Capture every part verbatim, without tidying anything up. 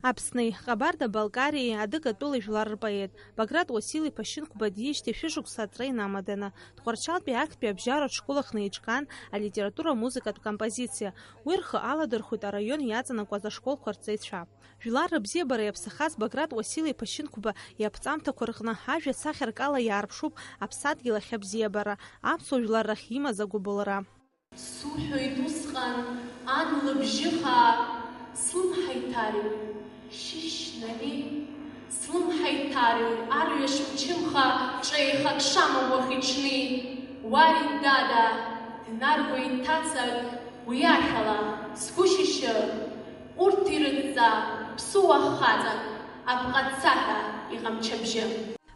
Аԥсни Ҟабарда-Балкариеи Адыгатәыла жәлар рпоет Баграт Уасил-иԥа Шьынқәба диижьҭеи шәышықәса аҵра инамаданы, Тҟәарчалтәи актәи абжьаратә школ аҟны еиҿкаан алитература музыкатә композициа. Уи рхы аладырхәит араион иаҵанакуаз ашколқәа рҵаҩцәа. Жәлар рыбзиабара иаԥсахаз Баграт Уасил-иԥа Шьынқәба иаԥҵамҭақәа рҟны ажәа сахьаркала иаарԥшуп аԥсадгьыл ахь абзиабара, аԥсуа жәлар рахь имаз агәыбылра. Суҳәоит усҟан, ан лыбжьы хаа, слымҳа иҭарҩ, шьышь нари, слымҳа иҭарҩ, арҩаш мчымха, ҿеихак шамам уахи-ҽни. Уари дада, днаргоит ҭацак, уи ашәала, сгәышьашьы, урҭ ирыдҵа, ԥсуа хаҵак, апҟацаҳәа иҟамчабжьы.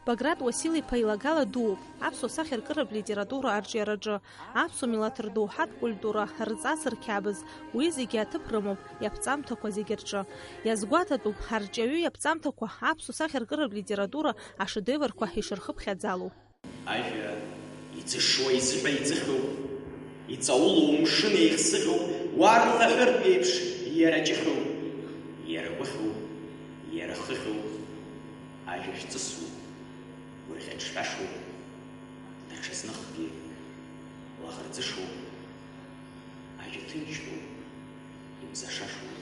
Баграт Уасил-иԥа илагала дууп аԥсуа сахьаркыратә литература арҿиараҿы, аԥсуа милаҭ рдоуҳатә культура, рҵас, рқьабз, уи зегьы аҭыԥ рымоуп иаԥҵамҭақәа зегьы рҿы. Иазгәаҭатәуп, арҿиаҩы иаԥҵамҭақәа аԥсуа сахьаркыратә литература ашедеврқәа ишырхыԥхьаӡало. Ажәа иӡышуа изыҳәа иӡыхьуп, иҵаулоу мшын еихсыӷьуп, уа рылаҳәыртә еиԥш иара ҷыхьуп, иара гәыхьуп, иара хыхьуп. Ажәа шәҵысуп, гәырӷьаҿҳәашоуп, даҽазныхгьы лаӷырӡышоуп. Ажәа ҭынчроуп, имзашашоуп.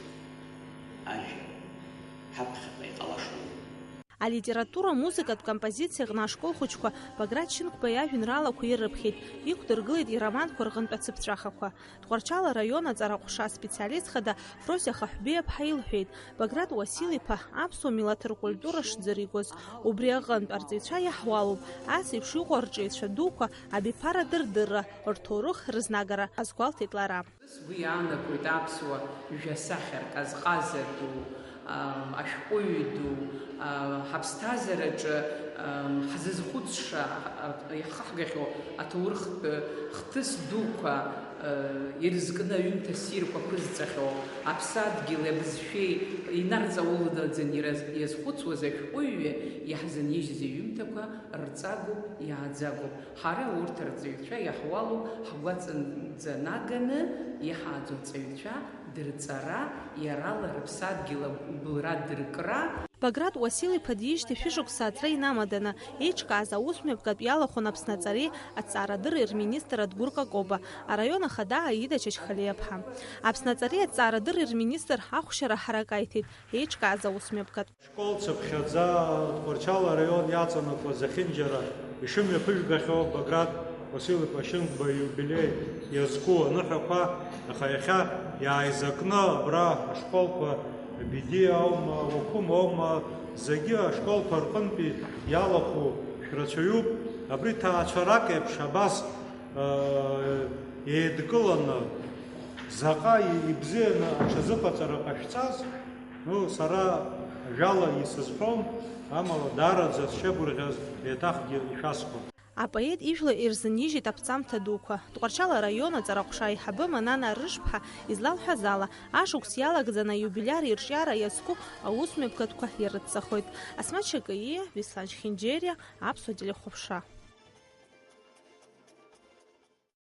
Ажәа ҳаԥхьаҟа иҟалашоуп. Алитература музыкатә композициа аҟны ашкол хәыҷқәа Баграт Шьынқәба иажәеинраалақәа ирыԥхьеит, иқәдыргылеит ироманқәа рҟынтә ацыԥҵәахақәа. Тҟәарчал араион аҵараҟәша аспециалист хада Фросиа Хахәбеиаԥҳа илҳәеит, Баграт Уасил-иԥа аԥсуа милаҭ ркультура шӡыригоз. Убри аҟынтә арҵаҩцәа иаҳуалуп, ас еиԥш иҟоу арҿиаҩцәа дуқәа абиԥара дырдырра, рҭоурых рызнагара азгәалҭеит лара. Сгәы иаанагоит аԥсуа жәасахьарк азҟаза ду, ам, ашәҟәыҩҩы ду, а, ҳаԥсҭазаараҿы, ам, ҳзызхәыцша, а, иаҳхаҳгахьоу аҭоурыхтә хҭыс дуқәа, а, ирызкны аҩымҭа ссирқәа ықәызҵахьоу, аԥсадгьыли абызшәеи инарҵаулаӡаны ираз-, иазхәыцуаз ашәҟәыҩҩы иаҳзынижьыз иҩымҭақәа рҵагоуп, иааӡагоуп. Ҳара урҭ арҵаҩцәа иаҳуалуп, ҳгәаҵанӡа наганы иҳааӡо аҵаҩцәа дырҵара, иарала рыԥсадгьыл агәыбылра дыркра. Баграт Уасил-иԥа диижьҭеи шәышықәса аҵра инамаданы, еиҿкааз аусмҩаԥгатә иалахәын Аԥсны аҵареи аҭҵаарадырреи рминистр Адгәыр Какоба, араион ахада Аида Чачхалиаԥҳа. Аԥсны аҵареи аҭҵаарадырреи рминистр ахәшьара ҳарак аиҭеит еиҿкааз аусмҩаԥгатә. Ашкол цыԥхьаӡа Тҟәарчал араион иаҵанакуа зехьынџьара ишымҩаԥыжәгахьоу Баграт Уасил-иԥа Шьынқәба иубилеи иазку аныҳәақәа, аха иахьа иааизакны абра ашколқәа Бедиа аума, Уақәым аума, зегьы ашколқәа рҟынтәи иалахәу шәрацәаҩуп. Абри ҭаацәарак еиԥш абас, ыы, еидкыланы, заҟа ибзианы аҽазыҟаҵара ҟашәҵаз, ну, сара ажәала исызҳәом, амала даараӡа сшьагәырӷьаз еиҭахгьы ишәасҳәон. Апоет ижәла ирзынижьит аԥҵамҭа дуқәа. Тҟәарчал араион аҵараҟәша аиҳабы Манана Арышԥҳа излалҳәаз ала, ашықәс иалагӡаны аиубилиар ирҿиара иазку аусмҩаԥгатәқәа ирыццахоит. Асмаҭ Шьакаиа, Беслан Хинџьериа, Аԥсуа телехәаԥшра.